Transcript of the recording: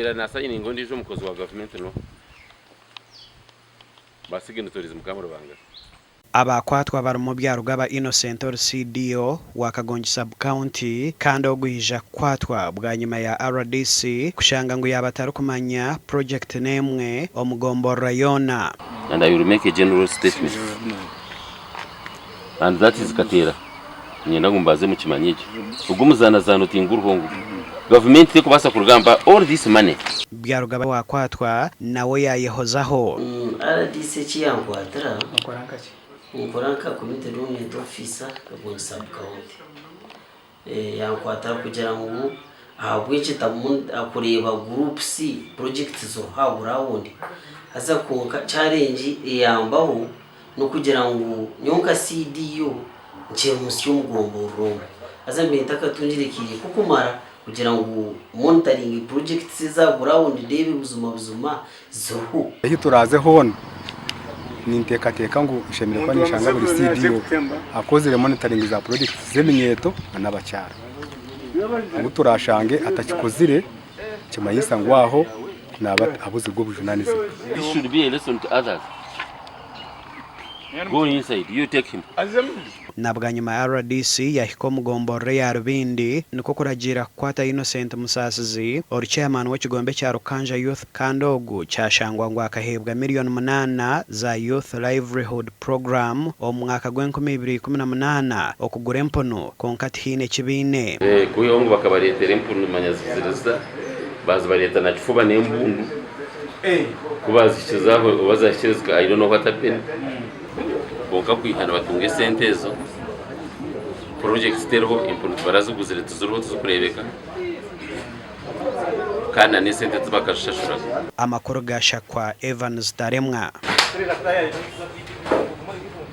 Owabaire nasayininga ondiijo omukozi wa gavumenti n'oha? Ba signatories mukamurubangana. Abakwatwa barimu Byarugaba Innocent ori CDO wa Kagongi Sub-county kandi ogu yaija kukwatwa bwanyima ya rdc kushanga ngu yaaba atarikumanya purojekiti n'emwe omu gomborora yoona. And I will make a general statement and that is Kateera niinyenda ngu mubanze mukimanye ekyo. Ogu omuzaanazaano tinguriho ngu gavumenti terikubaasa kuruga mpa all this money. Byarugaba wakwatwa nawe yayehozaho. Rdc eki yankwatira, ninkora nka community development officer Kagongi sub county. Yankwatira kugira ngu ahabw'enki ntakureeba groups, projects ziriho aha ground haza kwonka challenge eyambaho n'okugira ngu nyowe nka CDO nkiri musya omu gomborora omu haza mbaire ntakatungire kaire k'okumara kugira ngu monitoringe projects eza ground ndeebe buzima buzima ziriho. Ahi turaaze hoona, ninteekateeka ngu nshemereire kuba ninshanga buri CDO akozire monitoring za projects z'eminyeeto n'abakyara. Obu turaashange atakikozire, nikimanyisa ngu aho naaba abuzirwe obujunaanizibwa. This should be a lesson to others. Go inside, you take him. Na bwanyima rdc yahika omu gomborora eya Rubindi nikwo kuragiira kukwata Innocent Musaasizi ori chairman w'ekigombe ekya Rukanja Youth kandi ogu kyashangwa ngu akaheebwa miriyoni munaana za Youth Livelihood Program omu mwaka gw'enkumi ibiri ikumi na munaana okugura empunu kwonka tihaine eki baine. Kwihaho ngu bakabareetera empunu manya ziri zita, baazibareeta na kifuba n'embundu, ku baazihikize aho oba zaahikire zika I don't know what happened. Kwonka kwiha nibatunga esente ezo, purojekiti teriho, empunu tibaraziguzire tiziriho tizirikureebeka kandi na n'esente tibakazishashuraga. Amakuru ga Shakwa Evans Taremwa.